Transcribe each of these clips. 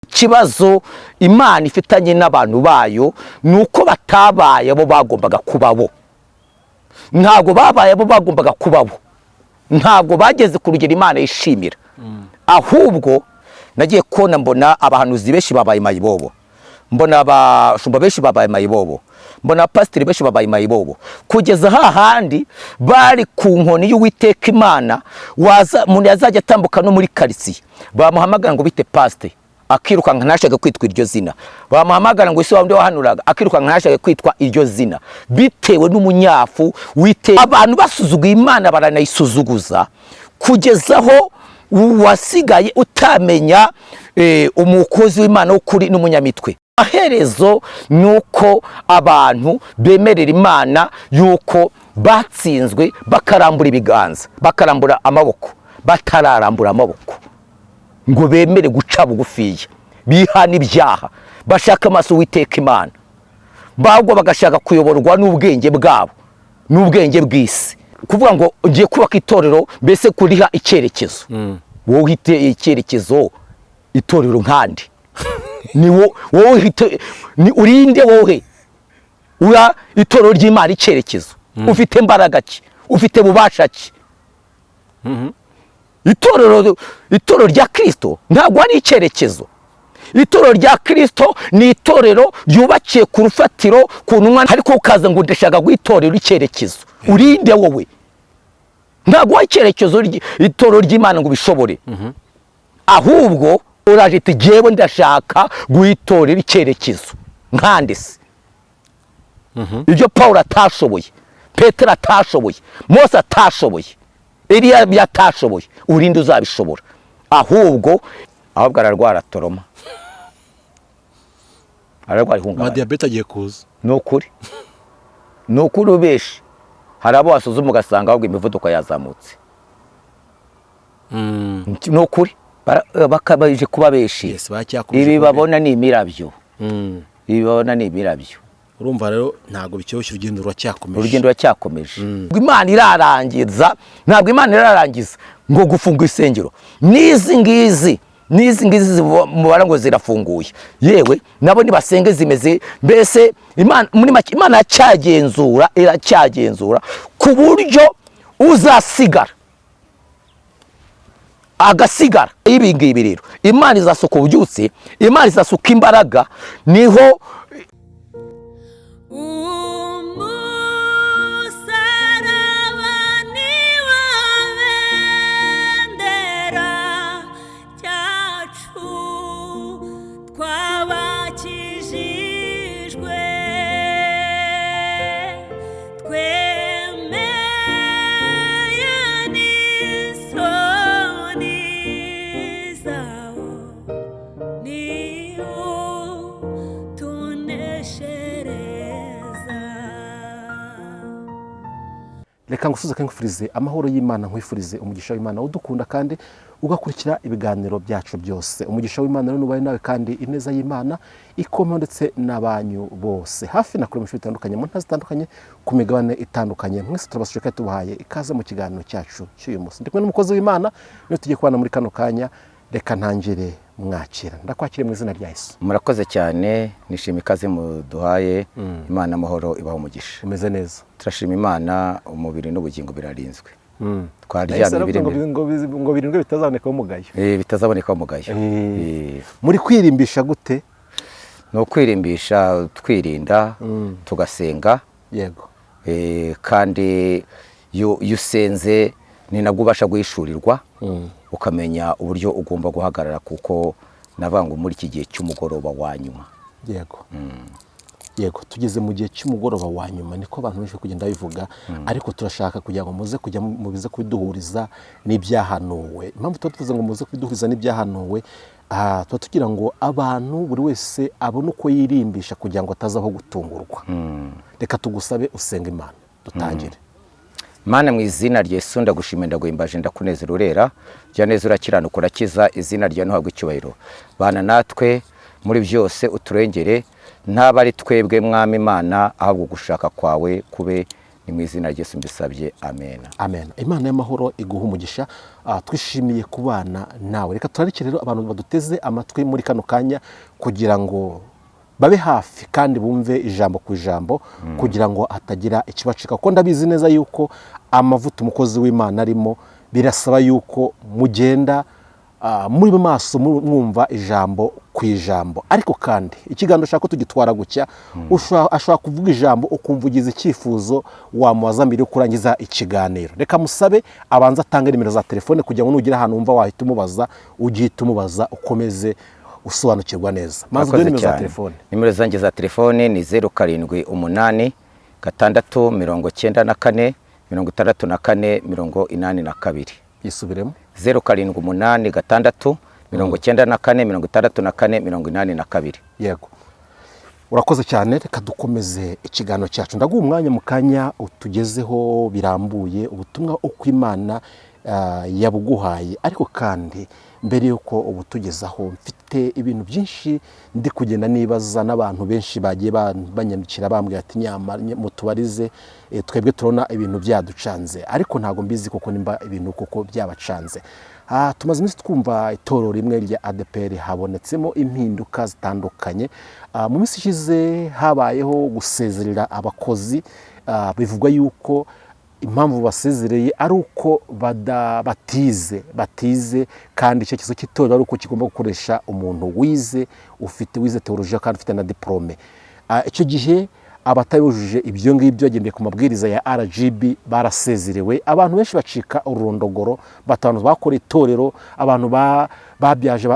Ikibazo Imana ifitanye n'abantu bayo ni uko batabaye abo bagombaga kuba bo. Ntabwo babaye abo bagombaga kuba bo, ntabwo bageze ku rugero Imana yishimira. Ahubwo nagiye kubona mbona abahanuzi benshi babaye mayibobo, mbona abashumba benshi babaye mayibobo, mbona abapasiteri benshi babaye mayibobo, kugeza hahandi bari ku nkoni y'Uwiteka Imana. Waza umuntu yazajya atambuka no muri karitsiye, bamuhamagara ngo "Bite, pasite?" akirukanka, ntashake kwitwa iryo zina. Bamuhamagara ngo "Ese wa wundi wahanuraga?" akirukanka, ntashake kwitwa iryo zina, bitewe n'umunyafu wite. Abantu basuzuguye Imana, baranayisuzuguza, kugeza aho wasigaye utamenya umukozi w'Imana w'ukuri n'umunyamitwe. Aherezo ni uko abantu bemerera Imana yuko batsinzwe, bakarambura ibiganza, bakarambura amaboko. Batararambura amaboko ngo bemere guca bugufiya, bihana ibyaha, bashaka amaso Uwiteka Imana, bagwa bagashaka kuyoborwa n'ubwenge bwabo, n'ubwenge bw'isi. Kuvuga ngo ugiye kubaka itorero, mbese kuriha icyerekezo, wowe uhite icyerekezo itorero nkandi ni wowe uhite ni urinde? Wowe ura itorero ry'Imana icyerekezo, ufite imbaraga ki? Ufite bubasha ki? Itorero rya Kirisito ntabwo ari icyerekezo. Itorero rya Kirisito ni itorero ryubakiye ku rufatiro, ku ntumwa. Ariko ukaza ngo ndashaka guha itorero icyerekezo, urinde wowe? Ntabwo guha icyerekezo itorero ry'Imana ngo ubishobore. Ahubwo uraje ati "Jyewe ndashaka guha itorero icyerekezo nkande se?" Ibyo Paul atashoboye, Petero atashoboye, Mose atashoboye, Eliya atashoboye, urinde uzabishobora? Ahubwo ararwara trauma, ararwara ihungabana. Amadiyabete agiye kuza. Ni ukuri, ni ukuri ubeshi. Hari abo wasuzuma ugasanga ahubwo imivuduko yazamutse. Ni ukuri, bakabaje kuba benshi. Yes, baracyakomeje Ibi kuba. babona ni imirabyo, ibi babona ni imirabyo. Urumva rero ntabwo bicyoshye, urugendo ruracyakomeje. Urugendo ruracyakomeje. Imana irarangiza, ntabwo Imana irarangiza ngo gufunga insengero n'izi ngizi, n'izi ngizi mubara ngo zirafunguye. Yewe, nabo nibasenge zimeze. Mbese Imana, muri make, Imana iracyagenzura, iracyagenzura ku buryo uzasigara agasigara. Ibi ngibi rero, Imana izasuka ububyutse, Imana izasuka imbaraga, niho. Umusaraba ni wo bendera ryacu twabakijijwe, twemeye n'isoni zawo, niwo tuneshereza. Reka ngusuze kandi nkwifurize amahoro y'Imana, nkwifurize umugisha w'Imana udukunda kandi ugakurikira ibiganiro byacu byose. Umugisha w'Imana rero nubaye nawe, kandi ineza y'Imana ikomeho ndetse n'abanyu bose hafi na kure, mu bice bitandukanye, mu ntara zitandukanye, ku migabane itandukanye. Mwese turabasuje kandi tubahaye ikaze mu kiganiro cyacu cy'uyu munsi. Ndi kumwe n'umukozi w'Imana, niyo tugiye kubana muri kano kanya. Reka ntangire mwakira. Ndakwakiriye mu izina rya Yesu. Murakoze cyane, nishimiye ikaze muduhaye. Imana amahoro ibaha umugisha. Umeze neza? Turashima Imana, umubiri n'ubugingo birarinzwe. Nahise Twaryamye aravuga ngo ibiremere. ngo birindwe bitazabonekaho umugayo. Bitazabonekaho umugayo. Muri kwirimbisha gute? Ni ukwirimbisha twirinda, tugasenga. Kandi iyo usenze ni nabwo ubasha guhishurirwa, ukamenya uburyo ugomba guhagarara, kuko navuga ngo muri iki gihe cy'umugoroba wa nyuma. Yego, tugeze mu gihe cy'umugoroba wa nyuma, niko abantu benshi bari kugenda babivuga. Ariko turashaka kugira ngo muze kujya mubize kubiduhuriza n'ibyahanuwe. Impamvu tuba tuvuze ngo muze kubiduhuriza n'ibyahanuwe, tuba tugira ngo abantu, buri wese abone uko yirimbisha kugira ngo atazaho gutungurwa. Reka tugusabe usenga Imana, dutangire. Mana, mu izina rya Yesu, ndagushimiye, ndaguhimbaje, ndakunezera. Urera jya neza, urakiranuka, urakiza. Izina ryawe ntuhabwe icyubahiro. Bana natwe muri byose, uturengere. Ntaba ari twebwe, Mwami Imana, ahubwo gushaka kwawe kube. Ni mu izina rya Yesu mbisabye, amen. Amen. Imana y'amahoro iguha umugisha. Twishimiye kubana nawe. Reka turarike rero abantu baduteze amatwi muri kano kanya kugira ngo babe hafi kandi bumve ijambo ku ijambo, kugira ngo hatagira ikibacika, kuko ndabizi neza yuko amavuta umukozi w'Imana arimo birasaba yuko mugenda muri maso, mwumva ijambo ku ijambo. Ariko kandi ikiganiro ushaka ko tugitwara gutya, ashobora kuvuga ijambo ukumva ugize icyifuzo wamubaza mbere yo kurangiza ikiganiro. Reka musabe abanza atange nimero za telefone kugira ngo nugira ahantu wumva wahita umubaza, ugihita umubaza, ukomeze usobanukirwa neza. Maze uduhe Murakoze nimero za cyane. telefone. Nimero zanjye za telefone ni 0786946482. Yisubiremo. 0786946482. Yego, urakoze cyane. Reka dukomeze ikiganiro cyacu. Ndaguha umwanya mu kanya utugezeho birambuye ubutumwa uko Imana yabuguhaye. Ariko kandi mbere y'uko ubutugezaho, mfite ibintu byinshi ndi kugenda nibaza n'abantu benshi bagiye banyandikira bambwira ati nyamara mutubarize, twebwe turabona ibintu byaducanze, ariko ntabwo mbizi koko nimba ibintu koko byabacanze. Tumaze iminsi twumva itorero rimwe rya ADEPR habonetsemo impinduka zitandukanye. Mu minsi ishize habayeho gusezerera abakozi. Bivugwa yuko impamvu basezereye ari uko batize, kandi icyerekezo cy'itorero ari uko kigomba gukoresha umuntu wize, ufite wize teolojiya kandi ufite na diporome. Icyo gihe abatabujuje ibyo ngibyo bagendeye ku mabwiriza ya RGB barasezerewe. Abantu benshi bacika ururondogoro, batanu bakora itorero, abantu babyaje,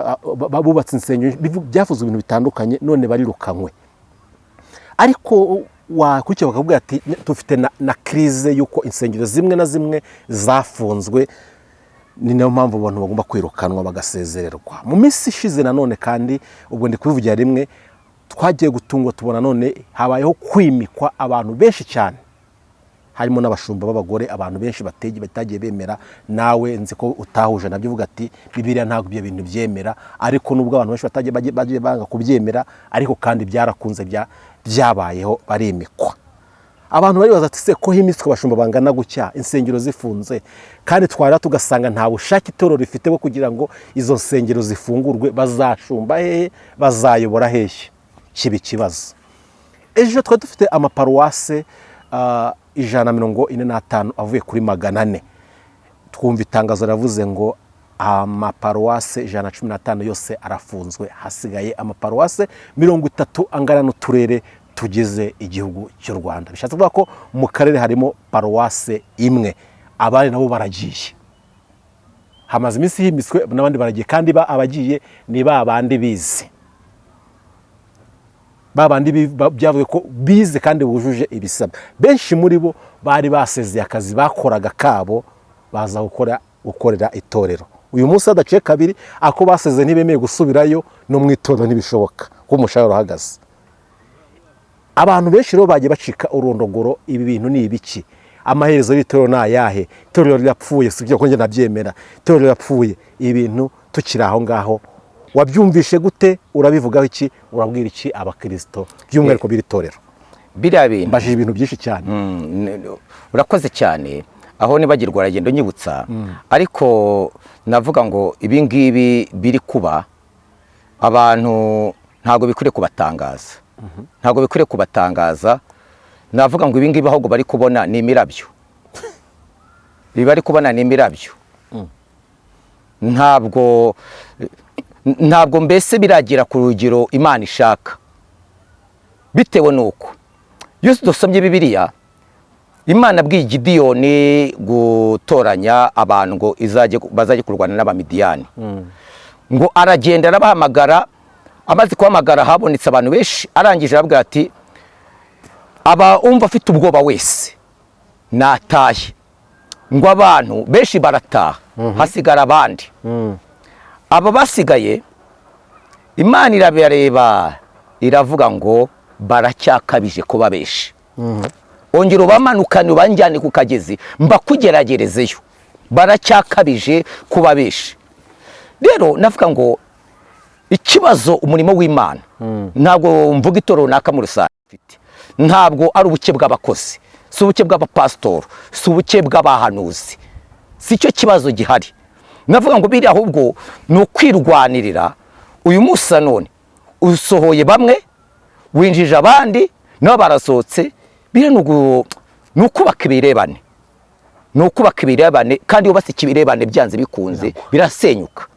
bubatse insengero, byavuzwe ibintu bitandukanye, none barirukanywe. Ariko wakurikira bakavuga ati dufite na crise y'uko insengero zimwe na zimwe zafunzwe, ni nayo mpamvu abantu bagomba kwirukanwa bagasezererwa. Mu minsi ishize nanone kandi, ubwo ndi kubivugira rimwe, twagiye gutungwa tubona none habayeho kwimikwa abantu benshi cyane, harimo n'abashumba b'abagore, abantu benshi batagiye bemera. Nawe nzi ko utahuje nabyo, uvuga ati Bibiliya ntabwo ibyo bintu byemera. Ariko nubwo abantu benshi bagiye banga kubyemera, ariko kandi byarakunze, byabayeho, barimikwa. Abantu baribaza ati se ko himitswe abashumba bangana gutya, insengero zifunze, kandi twara tugasanga nta bushake itorero rifite bwo kugira ngo izo nsengero zifungurwe, bazashumba hehe, bazayobora hehe? Kiba ikibazo. Ejo twari dufite amaparuwase 145 avuye kuri 400. Twumva itangazo riravuze ngo amaparuwase 115 yose arafunzwe, hasigaye amaparuwase 30 angana n'uturere tugize igihugu cy'u Rwanda. Bishatse kuvuga ko mu karere harimo paruwase imwe, abandi nabo baragiye. Hamaze iminsi himitswe n'abandi baragiye, kandi abagiye ni ba bandi bize, ba bandi byavuye ko bize kandi bujuje ibisabwa. Benshi muri bo bari basezeye akazi bakoraga kabo, baza gukorera itorero. Uyu munsi hadaciye kabiri ako basezeye ntibemeye gusubirayo, no mu itorero ntibishoboka kuko umushahara urahagaze. Abantu benshi rero bagiye bacika urondogoro, ibi bintu ni ibiki? Amaherezo y'itorero ni ayahe? Itorero rirapfuye, si byo ko njye nabyemera, itorero rirapfuye. Ibintu tukiri aho ngaho, wabyumvishe gute? Urabivugaho iki? Urabwira iki abakirisito by'umwihariko b'iri torero? Biriya bintu Mbajije ibintu byinshi cyane. Urakoze cyane. Aho nibagirwa aragenda unyibutsa, ariko navuga ngo ibi ngibi biri kuba abantu ntabwo bikwiriye kubatangaza, ntabwo bikwiriye kubatangaza. Navuga ngo ibi ngibi ahubwo bari kubona ni imirabyo, ibi bari kubona ni imirabyo. Ntabwo mbese biragera ku rugero Imana ishaka, bitewe n'uko iyo dusomye Bibiliya, Imana abwiye Gidiyoni gutoranya abantu ngo bazajye kurwana n'Abamidiyani, ngo aragenda arabahamagara. Amaze kubahamagara habonetse abantu benshi. Arangije arabwira ati aba umva afite ubwoba wese natahe. Ngo abantu benshi barataha, hasigara abandi. Aba basigaye Imana irabareba iravuga ngo baracyakabije kuba benshi, ongera ubamanukane ubanjyane ku kagezi mbakugeragerezeyo, baracyakabije kuba benshi. Rero navuga ngo ikibazo umurimo w'Imana, ntabwo mvuga itorero runaka muri rusange mfite, ntabwo ari ubuke bw'abakozi. Si ubuke bw'abapasitori, si ubuke bw'abahanuzi, si cyo kibazo gihari. Navuga ngo biriya ahubwo ni ukwirwanirira. Uyu munsi none usohoye bamwe, winjije abandi, nabo barasohotse. Biriya ni ukubaka ibirebane, ni ukubaka ibirebane, kandi wubatse ikibirebane byanze bikunze birasenyuka.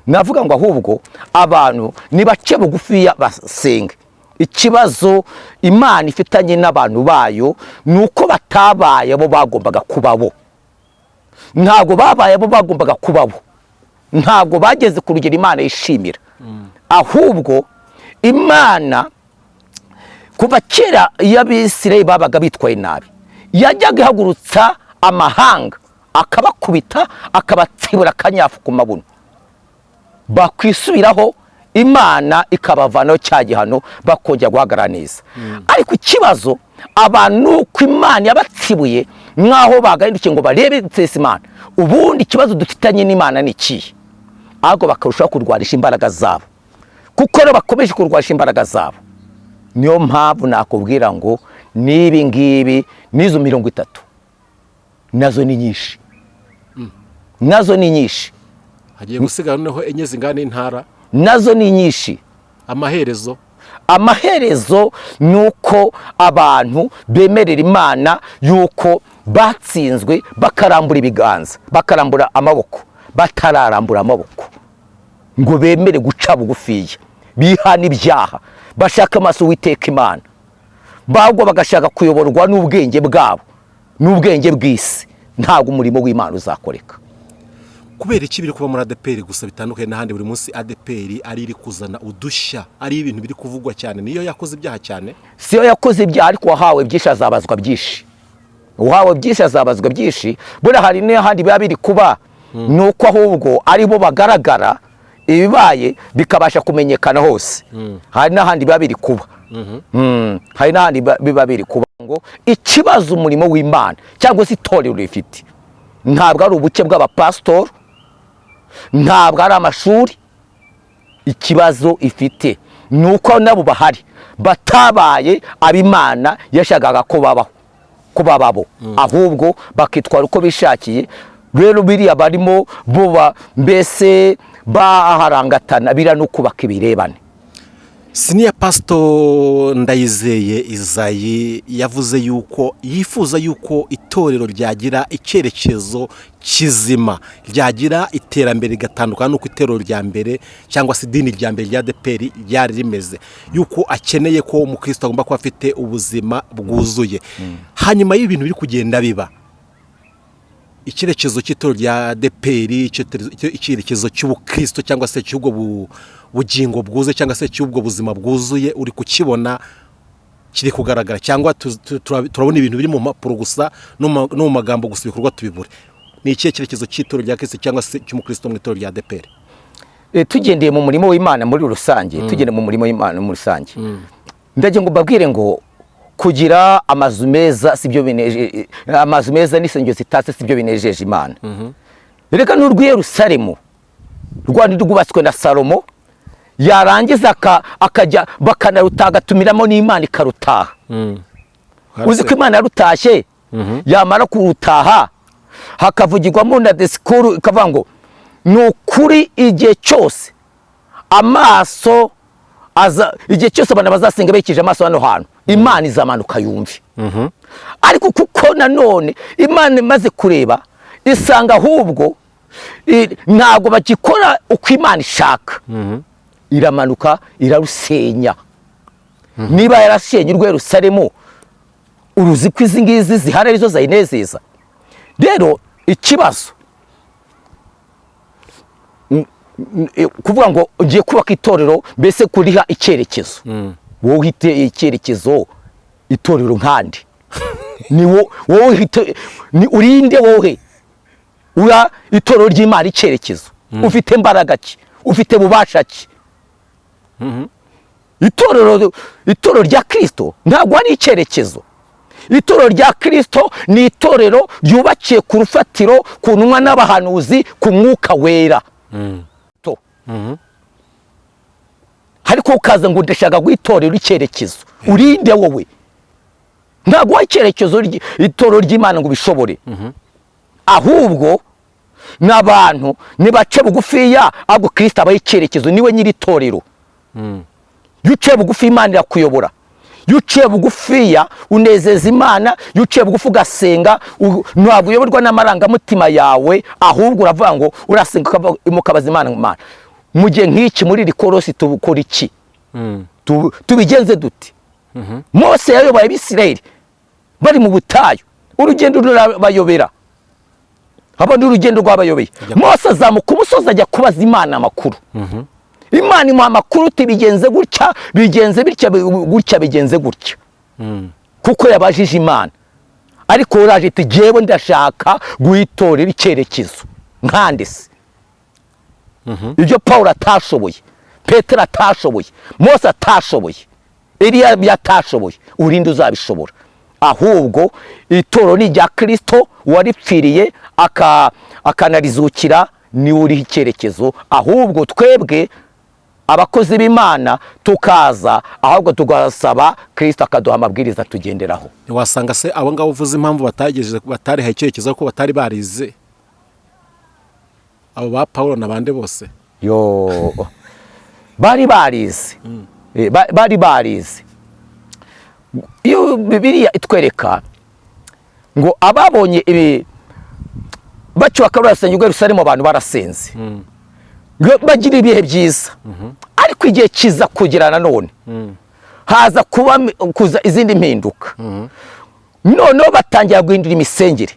Navuga ngo ahubwo abantu nibace bugufiya basenge. Ikibazo Imana ifitanye n'abantu bayo ni uko batabaye abo bagombaga kuba bo. Ntabwo babaye abo bagombaga kuba bo, ntabwo bageze ku rugero Imana yishimira. Ahubwo Imana kuva kera, iyo Abisirayeli babaga bitwaye nabi, yajyaga ihagurutsa amahanga akabakubita, akabatsibura akanyafu ku mabuno. Bakwisubiraho, Imana ikabavanaho cya gihano, bakongera guhagarara neza. Ariko ikibazo abantu ni uko Imana yabatsibuye nk'aho bagahindukiye ngo barebe nsesa Imana. Ubundi ikibazo dufitanye n'Imana ni ikihe? Ahubwo bakarushaho kurwanisha imbaraga zabo, kuko rero bakomeje kurwanisha imbaraga zabo. Niyo mpamvu nakubwira ngo n'ibi ngibi, n'izo 30 nazo ni nyinshi, nazo ni nyinshi. Hagiye gusigara noneho enye zingana n'intara. Nazo ni nyinshi. Amaherezo? Amaherezo ni uko abantu bemerera Imana yuko batsinzwe, bakarambura ibiganza, bakarambura amaboko. Batararambura amaboko ngo bemere guca bugufiya, bihana ibyaha, bashaka amaso Uwiteka Imana, bagwa bagashaka kuyoborwa n'ubwenge bwabo n'ubwenge bw'isi, ntabwo umurimo w'Imana uzakoreka. Kubera iki biri kuba muri ADEPR gusa bitandukanye n'ahandi? Buri munsi ADEPR ari iri kuzana udushya, ari ibintu biri kuvugwa cyane. Niyo yakoze ibyaha cyane? Siyo yakoze ibyaha, ariko uwahawe byinshi azabazwa byinshi, uwahawe byinshi azabazwa byinshi. Buriya hari n'ahandi biba biri kuba, ni uko ahubwo ari bo bagaragara, ibibaye bikabasha kumenyekana hose. Hari n'ahandi biba biri kuba. Hari n'ahandi biba biri kuba. Ngo ikibazo umurimo w'Imana cyangwa se itorero rifite ntabwo ari ubuke bw'abapasitori, ntabwo ari amashuri. Ikibazo ifite ni uko nabo bahari batabaye ab'Imana yashakaga ko babaho, ko bababo, ahubwo bakitwara uko bishakiye. Rero biriya barimo buba mbese baharangatana, biriya no kubaka ibirebane. Senior Pastor Ndayizeye Izayi yavuze yuko yifuza yuko itorero ryagira icyerekezo kizima, ryagira iterambere rigatandukana n'uko itorero rya mbere cyangwa se idini rya mbere rya ADEPR ryari rimeze, yuko akeneye ko umukristo agomba kuba afite ubuzima bwuzuye. Hanyuma y'ibintu biri kugenda biba, icyerekezo cy'itorero rya ADEPR, icyerekezo cy'ubukristo cyangwa se cy'ubwo bugingo bwuzuye cyangwa se cy'ubwo buzima bwuzuye, uri kukibona kiri kugaragara, cyangwa turabona ibintu biri mu mpapuro gusa no mu magambo gusa, ibikorwa tubibure? Ni ikihe cyerekezo cy'itorero rya Kristo cyangwa se cy'umukristo mu itorero rya ADEPR? Tugendeye mu murimo w'Imana muri rusange, tugendeye mu murimo w'Imana muri rusange, ndagira ngo mbabwire ngo kugira amazu meza si byo binejeje, amazu meza n'insengero zitatse si byo binejeje Imana. Reka n'urw'i Yerusalemu rwandi rwubatswe na Salomo, yarangiza akajya bakanarutaha, agatumiramo n'Imana ikarutaha. Uzi ko Imana yarutashye, yamara kurutaha hakavugirwamo na disikuru ikavuga ngo ni ukuri igihe cyose amaso aza, igihe cyose abantu bazasenga berekeje amaso hano hantu, Imana izamanuka yumve. Ariko kuko nanone Imana imaze kureba isanga ahubwo ntabwo bagikora uko Imana ishaka, iramanuka irarusenya. Niba yarasenye urwo Yerusalemu, uruzi ko izi ngizi zihari arizo zayinezeza? Rero ikibazo kuvuga ngo ugiye kubaka itorero, mbese kuriha icyerekezo, wowe uhite icyerekezo itorero nkandi ni wowe uhite ni urinde? Wowe ura itorero ry'Imana icyerekezo, ufite mbaraga ki? Ufite bubasha ki? Itorero rya Kirisito ntabwo ari icyerekezo. Itorero rya Kirisito ni itorero ryubakiye ku rufatiro, ku ntumwa n'abahanuzi, ku Mwuka Wera. To. Ariko ukaza ngo ndashaka guha itorero icyerekezo, urinde wowe? Ntabwo waha icyerekezo itorero ry'Imana ngo ubishobore. Ahubwo n'abantu nibace bugufiya, ahubwo Kirisito abaha icyerekezo, niwe nyiri itorero. Iyo uciye bugufi, Imana irakuyobora. Iyo uciye bugufiya, unezeza Imana. Iyo uciye bugufi ugasenga, ntabwo uyoborwa n'amarangamutima yawe, ahubwo uravuga ngo urasenga, mukabaza Imana ngo, "Imana, mu gihe nk'iki, muri iri korosi, tubukora iki? Tubigenze dute?" Mose yayoboye Abisirayeli bari mu butayu, urugendo rurabayobera, abandi urugendo rwabayobeye. Mose azamuka umusozi, ajya kubaza Imana amakuru. Imana imuha amakuru uti: "Bigenze gutya, bigenze bitya, gutya, bigenze gutya," kuko yabajije Imana. Ariko uraje ati: "Jyewe ndashaka guhitorera icyerekezo nkande se?" Ibyo Paul atashoboye, Petero atashoboye, Mose atashoboye, Eliya atashoboye, urinde uzabishobora? Ahubwo itorero ni irya Kirisito waripfiriye akanarizukira, niwe uriho icyerekezo. Ahubwo twebwe abakozi b'Imana tukaza, ahubwo tugasaba Kirisito akaduha amabwiriza tugenderaho. Ntiwasanga se abo ngabo uvuze, impamvu batagejeje, batarihaye icyerekezo, ko batari barize, abo ba Paul n'abandi bose? Yo, bari barize. Bari barize. Iyo Bibiliya itwereka ngo ababonye ibi bacyubaka urusengero rwa Yerusalemu, abantu barasenze ngo bagira ibihe byiza. Ariko igihe kiza kugera nanone haza kuba kuza izindi mpinduka, noneho batangira guhindura imisengere,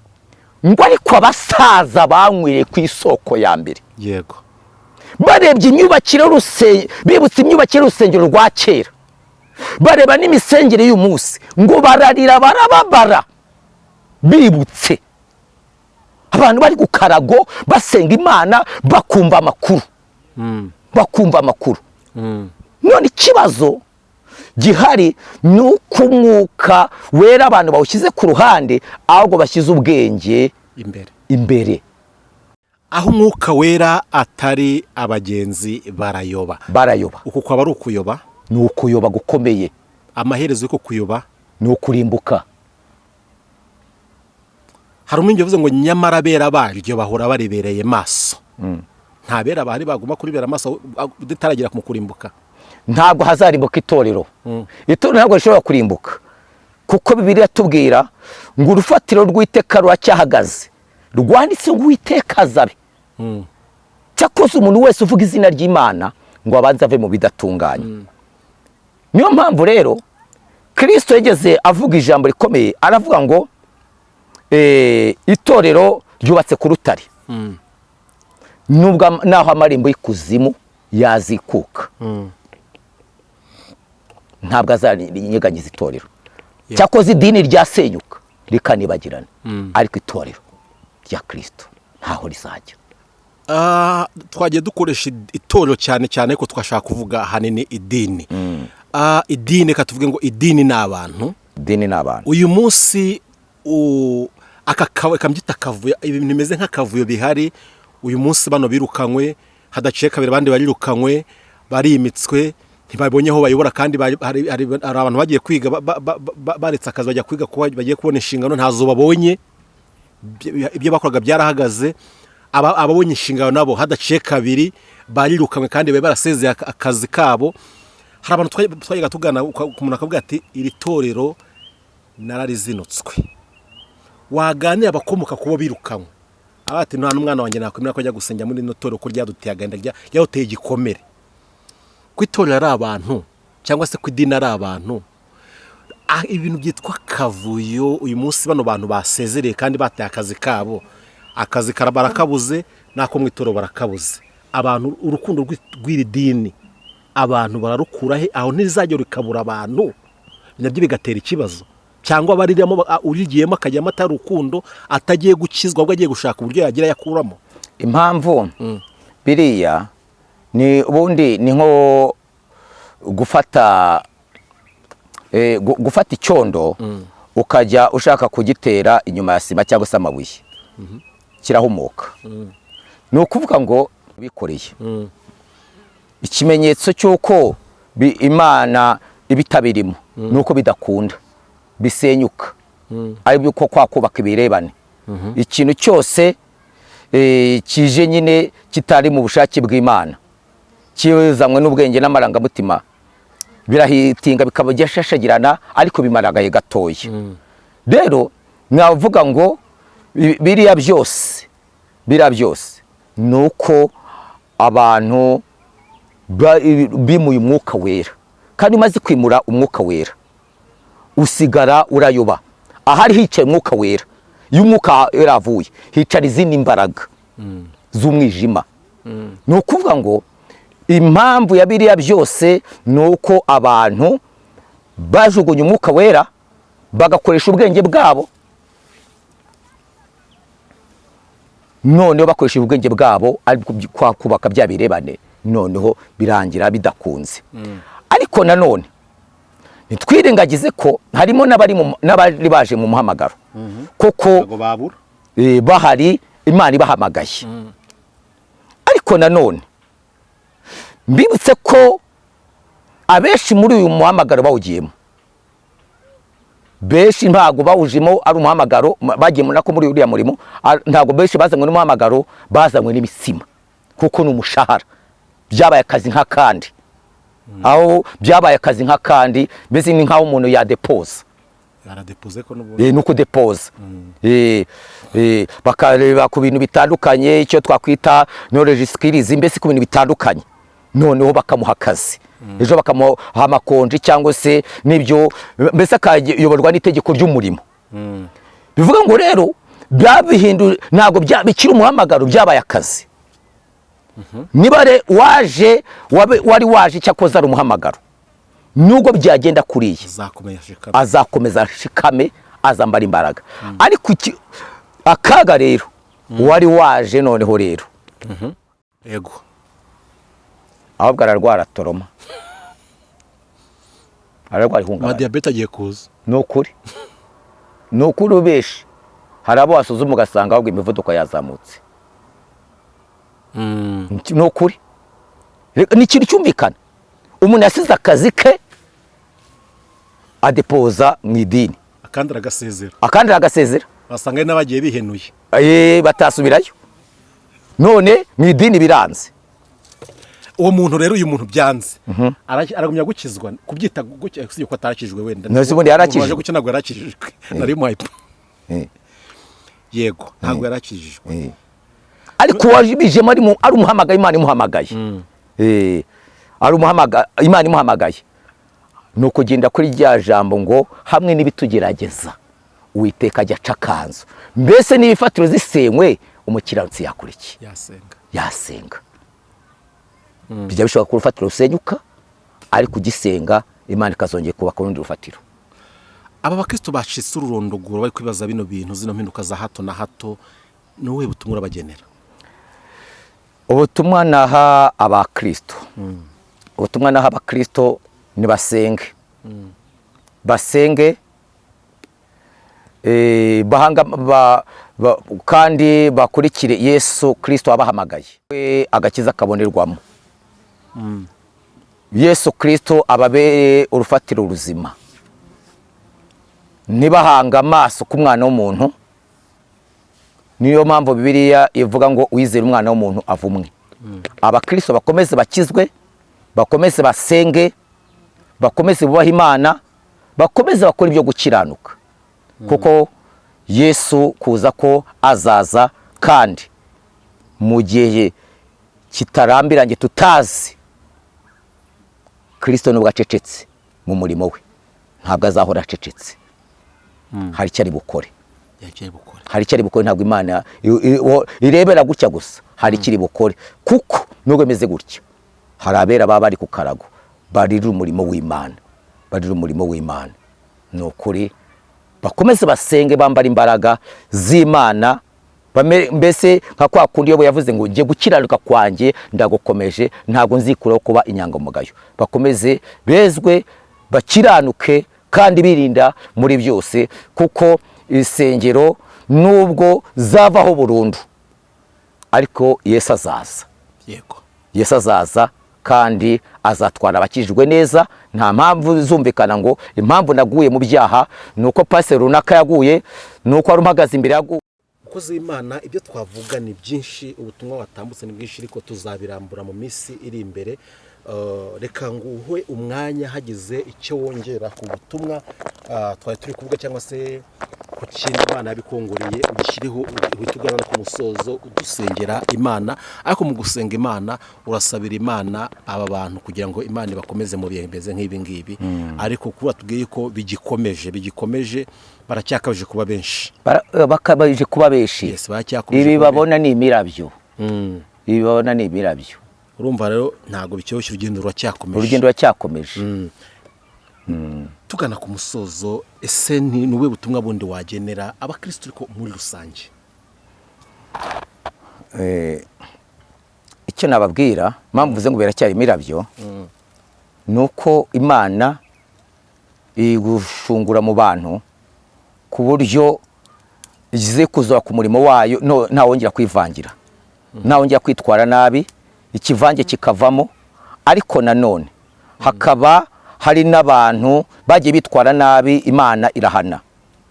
ngo ariko abasaza banyweye ku isoko ya mbere barebye imyubakire y'urusengero, bibutse imyubakire y'urusengero rwa kera, bareba n'imisengere y'uyu munsi, ngo bararira, barababara, bibutse abantu bari ku karago basenga Imana, bakumva amakuru, bakumva amakuru. None ikibazo gihari ni uko Umwuka Wera abantu bawushyize ku ruhande, ahubwo bashyize ubwenge imbere. Imbere. Aho Umwuka Wera atari, abagenzi barayoba. Barayoba. Uku kwaba ari ukuyoba? Ni ukuyoba gukomeye. Amaherezo y'uko kuyoba? Ni ukurimbuka. Hari umwingi wavuze ngo nyamara abera baryo bahora baribereye maso. Nta bera bahari bagomba kuribera amaso ritaragera mu kurimbuka? Ntabwo hazarimbuka itorero. Itorero ntabwo rishobora kurimbuka, kuko Bibiliya tubwira ngo urufatiro rw'Uwiteka ruracyahagaze, rwanditse ngo: "Uwiteka azabe." Cyakoze umuntu wese uvuga izina ry'Imana ngo abanze ave mu bidatunganye. Niyo mpamvu rero Kirisito yageze avuga ijambo rikomeye, aravuga ngo itorero ryubatse ku rutare, nubwo naho amarembo y'ikuzimu yazikuka, ntabwo azanyeganyiza itorero. Cyakoze idini ryasenyuka rikanibagirana, ariko itorero rya Kirisito ntaho rizajya. Twagiye dukoresha itorero cyane cyane, ariko twashaka kuvuga ahanini idini. Idini, reka tuvuge ngo idini ni abantu. Idini ni abantu. Uyu munsi aka kambyita akavuyo, ibintu bimeze nk'akavuyo bihari uyu munsi, bano birukanywe, hadaciye kabiri abandi barirukanywe, barimitswe, ntibabonye aho bayobora. Kandi hari abantu bagiye kwiga, baretse akazi bajya kwiga, kuba bagiye kubona inshingano ntazo babonye. Ibyo bakoraga byarahagaze. Ababonye inshingano nabo hadaciye kabiri barirukanywe, kandi bari barasezeye akazi kabo. Hari abantu twajyaga tugana, umuntu akavuga ati: "Iri torero nararizinutswe." Waganira abakomoka kubo birukanywe, aba ati: "Nta n'umwana wanjye nakwemera ko ajya gusenga muri rino torero, ko ryaduteye agahinda, ryaduteye igikomere." Ko itorero ari abantu, cyangwa se ko idini ari abantu, ibintu byitwa akavuyo uyu munsi, bano bantu basezereye kandi bataye akazi kabo, akazi barakabuze, n'ako mu itorero barakabuze. Abantu, urukundo rw'iri dini abantu bararukura he? Aho ntirizajya rikabura abantu, nabyo bigatera ikibazo, cyangwa abariramo, urigiyemo akajyamo atari urukundo, atagiye gukizwa, ahubwo agiye gushaka uburyo yagira yakuramo. Impamvu biriya ni ubundi ni nko gufata gufata icyondo, ukajya ushaka kugitera inyuma ya sima cyangwa se amabuye, kirahumuka. Ni ukuvuga ngo bikoreye ikimenyetso cy'uko Imana ibitabirimo ni uko bidakunda. Bisenyuka ari byo kwa kubaka ibirebane. Ikintu cyose kije nyine kitari mu bushake bw'Imana, kizanywe n'ubwenge n'amarangamutima, birahitinga bikaba byashashagirana, ariko bimara agahe gatoya. Rero navuga ngo biriya byose ni uko abantu bimuye Umwuka Wera. Kandi umaze kwimura Umwuka Wera, usigara urayoba. Ahari hicaye Umwuka Wera, iyo Umwuka Wera avuye, hicara izindi mbaraga z'umwijima. Ni ukuvuga ngo impamvu ya biriya byose ni uko abantu bajugunye Umwuka Wera, bagakoresha ubwenge bwabo. Noneho bakoresheje ubwenge bwabo, ariko kwa kubaka bya birebane, noneho birangira bidakunze. Ariko nanone ntitwirengagize ko harimo n'abari baje mu muhamagaro koko. Ntabwo babura. Bahari, Imana ibahamagaye. Ariko nanone mbibutse ko abenshi muri uyu muhamagaro bawugiyemo, benshi ntabwo bawujemo ari umuhamagaro. Bagiye nako muri uriya murimo, ntabwo benshi bazanywe n'umuhamagaro, bazanywe n'imitsima, kuko ni umushahara. Byabaye akazi nk'akandi, aho byabaye akazi nk'akandi, mbese ni nk'aho umuntu yadepoza. Aradepoze ko n'ubundi. Ni ukudepoza. Bakareba ku bintu bitandukanye, icyo twakwita knowledge, skills, mbese ku bintu bitandukanye, noneho bakamuha akazi, ejo bakamuha amakonji cyangwa se n'ibyo, mbese akayoborwa n'itegeko ry'umurimo. Bivuga ngo rero byabihindu, ntabwo bikiri umuhamagaro, byabaye akazi. Niba waje wari waje icyakoze ari umuhamagaro, nubwo byagenda kuriya, azakomeza ashikame. Azakomeza ashikame, azambara imbaraga. Ariko akaga rero wari waje noneho rero, ahubwo ararwara trauma, ararwara ihungabana. Amadiyabete agiye kuza. Ni ukuri, ni ukuri. Ubeshi hari abo wasuzuma ugasanga ahubwo imivuduko yazamutse. Ni ukuri. Reka, ni ikintu cyumvikana. Umuntu yasize akazi ke, adepoza mu idini. Akandi aragasezera. Akandi agasezera. Basanga ari n'abagiye bihenuye. Batasubirayo, none mu idini biranze. Uwo muntu rero, uyu muntu byanze, aragumya gukizwa, kubyita usibye ko atarakijwe wenda. None se ubundi yarakijijwe? Umuntu waje gukira ntabwo yarakijijwe, nari muhaye. Yego, ntabwo yarakijijwe. Ariko uwabijemo ari umuhamagaye, Imana imuhamagaye, ari Imana imuhamagaye, ni ukugenda kuri rya jambo ngo hamwe n'ibitugerageza Uwiteka ajya aca akanzu. Mbese n'ibifatiro zisenywe, umukiranutsi yakora iki? Yasenga. Yasenga. Bijya bishoboka ko urufatiro rusenyuka, ariko ugisenga Imana ikazongera kubaka urundi rufatiro. Aba bakristo bacitse ururondogoro, bari kwibaza bino bintu, zino mpinduka za hato na hato, ni ubuhe butumwa urabagenera? Ubutumwa naha abakristo, ubutumwa naha abakristo ni basenge, basenge, bahanga kandi bakurikire Yesu Kristo wabahamagaye. We agakiza kabonerwamo. Yesu Kristo ababere urufatiro ruzima. Ntibahanga amaso ku mwana w'umuntu. Niyo mpamvu Bibiliya ivuga ngo uwizera umwana w'umuntu avumwe. Abakristo bakomeze bakizwe, bakomeze basenge, bakomeze bubahe Imana, bakomeze bakora ibyo gukiranuka, kuko Yesu kuza ko azaza, kandi mu gihe kitarambiranye tutazi. Kristo nubwo acecetse mu murimo we, ntabwo azahora acecetse, hari icyo ari bukore. Yagiye bukore. Hari icyo ari bukore. Ntabwo Imana irebera gutya gusa, hari icyo iri bukore, kuko nubwo bimeze gutya, hari abera baba bari ku karago, barira umurimo w'Imana, barira umurimo w'Imana. Ni ukuri, bakomeze basenge, bambara imbaraga z'Imana. Mbese nka kwa kundi Yobu yavuze ngo ngiye gukiranuka kwanjye ndagukomeje, ntabwo nzikuraho kuba inyangamugayo. Bakomeze bezwe, bakiranuke kandi birinda muri byose, kuko insengero nubwo zavaho burundu, ariko Yesu azaza. Yesu azaza. Kandi azatwara abakijijwe neza. Nta mpamvu zumvikana ngo impamvu naguye mu byaha ni uko pasiteri runaka yaguye, ni uko wari uhagaze imbere yaguye. Umukozi w'Imana, ibyo twavuga ni byinshi, ubutumwa watambutse ni bwinshi, ariko tuzabirambura mu minsi iri imbere. Reka nguhe umwanya, hagize icyo wongera ku butumwa twari turi kuvuga cyangwa se ku kintu Imana yabikunguriye, ugishyireho, uhite ugana no ku musozo udusengera Imana. Ariko mu gusenga Imana, urasabira Imana aba bantu kugira ngo Imana ibakomeze mu bihe bimeze nk'ibi ngibi, ariko kuba tubwiye ko bigikomeje, baracyakabije kuba benshi. Bakabije kuba benshi. Yes, baracyakomeje Ibi kuba benshi. babona ni imirabyo. Ibi babona ni imirabyo. Urumva rero ntabwo bicyoroshye, urugendo ruracyakomeje. Urugendo ruracyakomeje. Tugana ku musozo, ese ni ubuhe butumwa bundi wagenera abakirisitu ariko muri rusange? Icyo nababwira, mpamvu mvuze ngo biracyari imirabyo, ni uko Imana iri gushungura mu bantu ku buryo igize kuzura ku murimo wayo, ntawongera kwivangira, ntawongera kwitwara nabi, ikivange kikavamo. Ariko nanone hakaba hari n'abantu bagiye bitwara nabi, Imana irahana.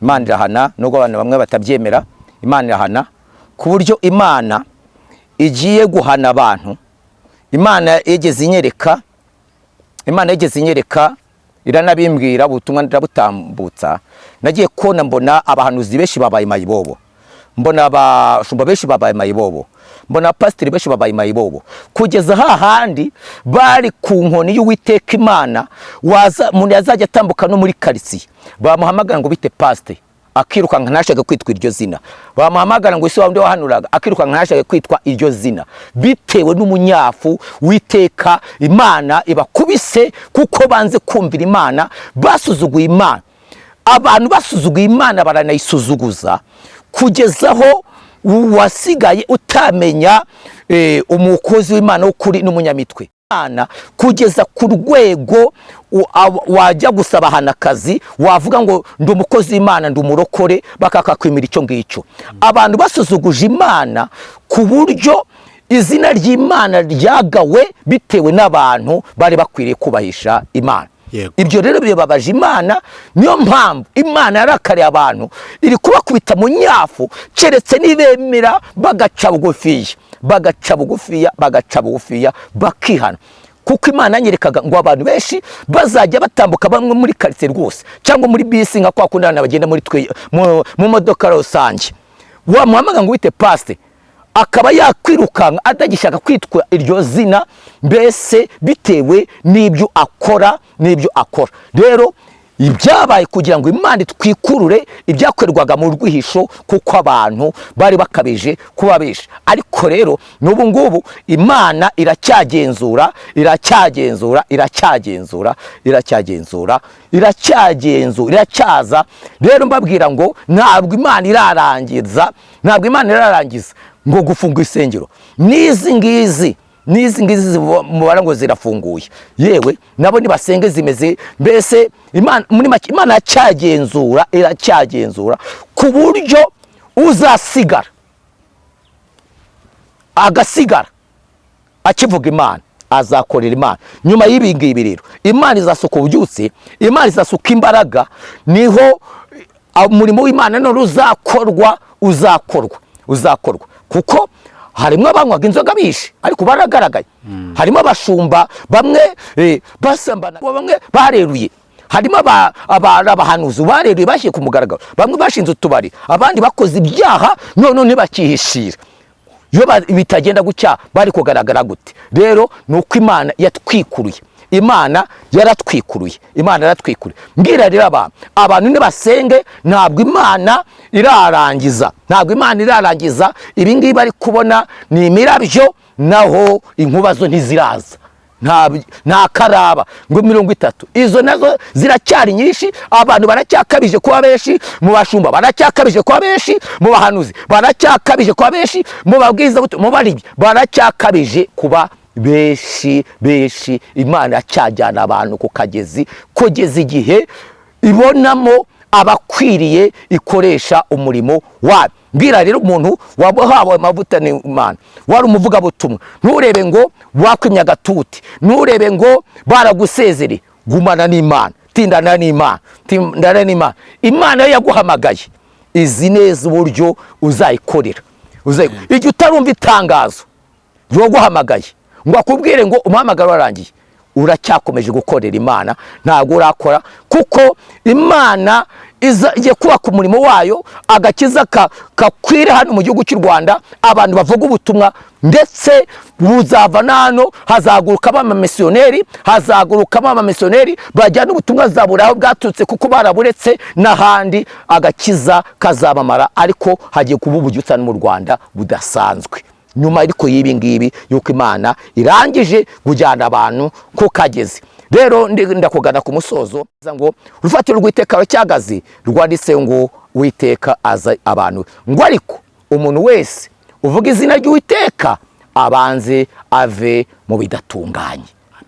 Imana irahana, nubwo abantu bamwe batabyemera. Imana irahana ku buryo Imana igiye guhana abantu. Imana yigeze inyereka, iranabimbwira, ubutumwa ndabutambutsa. Nagiye kubona mbona abahanuzi benshi babaye mayibobo, mbona abashumba benshi babaye mayibobo, mbona abapasiteri benshi babaye mayibobo, kugeza hahandi bari ku nkoni y'Uwiteka Imana. Waza umuntu yazajya atambuka no muri karitsiye, bamuhamagara ngo bite pasite, akirukanka ntashake kwitwa iryo zina. Bamuhamagara ngo ese wa wundi wahanuraga, akirukanka ntashake kwitwa iryo zina, bitewe n'umunyafu witeka Imana ibakubise, kuko banze kumvira Imana, basuzuguye Imana. Abantu basuzuguye Imana, baranayisuzuguza, kugeza aho wasigaye utamenya umukozi w'Imana w'ukuri n'umunyamitwe. Imana kugeza ku rwego wajya gusaba ahantu akazi, wavuga ngo ndi umukozi w'Imana, ndi umurokore, bakakakwimira icyo ngicyo. Abantu basuzuguje Imana ku buryo izina ry'Imana ryagawe bitewe n'abantu bari bakwiriye kubahisha Imana. Ibyo rero bibabaje Imana. Niyo mpamvu Imana yarakariye abantu, iri kubakubita mu nyafu, keretse nibemera bagaca bugufiya, bagaca bugufiya, bagaca bugufiya, bakihana. Kuko Imana yanyerekaga ngo abantu benshi bazajya batambuka bamwe muri karitsiye rwose cyangwa muri bisi, nka kwa kundi abana bagenda muri twe mu modoka rusange, wamuhamagara ngo wite pasite, akaba yakwirukanka atagishaka kwitwa iryo zina, mbese bitewe n'ibyo akora. Rero ibyabaye kugira ngo Imana itwikurure ibyakorerwaga mu rwihisho, kuko abantu bari bakabije kuba benshi. Ariko rero n'ubu ngubu Imana iracyagenzura, iracyagenzura, iracyagenzura, iracyagenzura, iracyagenzura, iracyaza. Rero mbabwira ngo ntabwo Imana irarangiza, ntabwo Imana irarangiza ngo gufunga insengero n'izi ngizi, n'izi ngizi mubara ngo zirafunguye. Yewe, nabo nibasenge zimeze. Mbese Imana, muri make, Imana iracyagenzura, iracyagenzura ku buryo uzasigara agasigara akivuga Imana, azakorera Imana. Nyuma y'ibi ngibi rero Imana izasuka ububyutse, Imana izasuka imbaraga, niho umurimo w'Imana none uzakorwa, uzakorwa, uzakorwa. Kuko harimo abanywaga inzoga bishe ariko baragaragaye, harimo abashumba bamwe basambana, bamwe bareruye, harimo abahanuzi bareruye bashyire ku mugaragaro, bamwe bashinze utubari, abandi bakoze ibyaha none ntibakihishira. Iyo bitagenda gutya bari kugaragara gute? Rero ni uko Imana yatwikuruye, Imana yaratwikuruye, Imana yaratwikuruye. Mbwira rero abantu nibasenge, ntabwo Imana irarangiza, ntabwo Imana irarangiza. Ibi ngibi bari kubona ni imirabyo, naho inkuba zo ntiziraza, nta karaba ngo 30, izo nazo ziracyari nyinshi. Abantu baracyakabije kuba benshi mu bashumba, baracyakabije kuba benshi mu bahanuzi, baracyakabije kuba benshi mu babwiriza, mu baribyi, baracyakabije kuba benshi benshi. Imana iracyajyana abantu ku kagezi kugeza igihe ibonamo. Abakwiriye ikoresha umurimo wayo. Mbwira rero umuntu wahawe amavuta n'Imana, wari umuvugabutumwa, nturebe ngo wakwimye agatuti, nturebe ngo baragusezere. Gumana n'Imana, tindana n'Imana, tindana n'Imana. Imana yo yaguhamagaye izi neza uburyo uzayikorera. Igihe utarumva itangazo ry'uwaguhamagaye ngo akubwire ngo umuhamagaro warangiye, uracyakomeje gukorera Imana, ntabwo urakora, kuko Imana igiye kubaka umurimo wayo, agakiza kakwire hano mu gihugu cy'u Rwanda, abantu bavuga ubutumwa, ndetse buzava na hano. Hazagurukamo amamisiyoneri, hazagurukamo amamisiyoneri bajyana ubutumwa zabura aho bwaturutse, kuko baraburetse n'ahandi. Agakiza kazamamara, ariko hagiye kuba ububyutsa mu Rwanda budasanzwe nyuma ariko y'ibi ngibi, yuko Imana irangije kujyana abantu ku kagezi. Rero ndakugana ku musozo ngo urufatiro rw'Iteka rucyagaze, rwanditse ngo Uwiteka aza abantu, ngo ariko umuntu wese uvuga izina ry'Uwiteka abanze ave mu bidatunganye.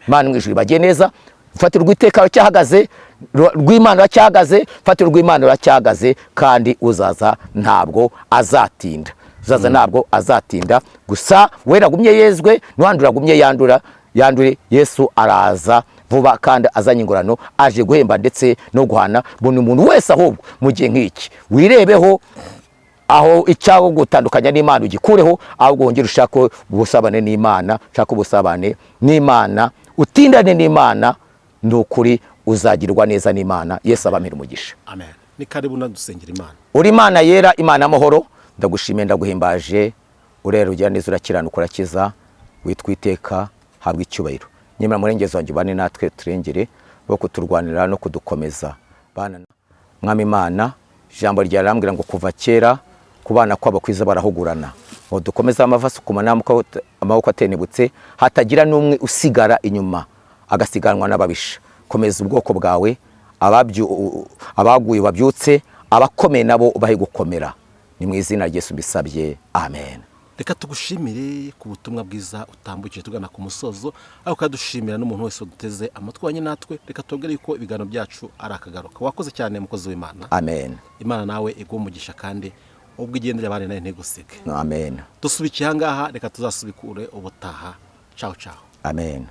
Imana mu ijuru bagiye neza. Urufatiro rw'Iteka rucyahagaze, rw'Imana ruracyahagaze, urufatiro rw'Imana ruracyahagaze, kandi uzaza ntabwo azatinda, uzaza ntabwo azatinda. Gusa wera agumye yezwe, n'uwandura agumye yandura yandure. Yesu araza vuba kandi azanye ingorano, aje guhemba ndetse no guhana buri muntu wese. Ahubwo mu gihe nk'iki wirebeho aho icyago gutandukanya n'Imana ugikureho, ahubwo wongere ushake ubusabane n'Imana, ushake ubusabane n'Imana, utindane n'Imana. Ni ukuri uzagirwa neza n'Imana. Yesu abamira umugisha. Amen. Ni karibu, nadusengera Imana. Uri Imana yera, Imana y'amahoro, ndagushimiye, ndaguhimbaje. Urera, ugira neza, urakiranuka, urakiza, witwa Iteka, habwa icyubahiro. Nyamara murengezi wanjye, ubane natwe, turengere bo kuturwanira no kudukomeza. Bana Mwami Imana, ijambo ryawe rirambwira ngo kuva kera ku bana kwabo kwiza barahugurana, ngo dukomeze amavi asukuma n'amaboko atenebutse, hatagira n'umwe usigara inyuma agasiganwa n'ababisha. Komeza ubwoko bwawe, abaguye babyutse, abakomeye nabo ubahe gukomera. Ni mu izina rya Yesu mbisabye, amen. Reka tugushimire ku butumwa bwiza utambukije tugana ku musozo, ariko ukadushimira n'umuntu wese uduteze amatwi wanye natwe. Reka tubwire yuko ibiganiro byacu ari akagaruka. Wakoze cyane, mukozi w'Imana. Amen. Imana nawe iguhe umugisha, kandi ubwo igendera abana nawe ntigusige. Amen. Dusubikiye ahangaha, reka tuzasubikure ubutaha. Cawu cawu. Amen.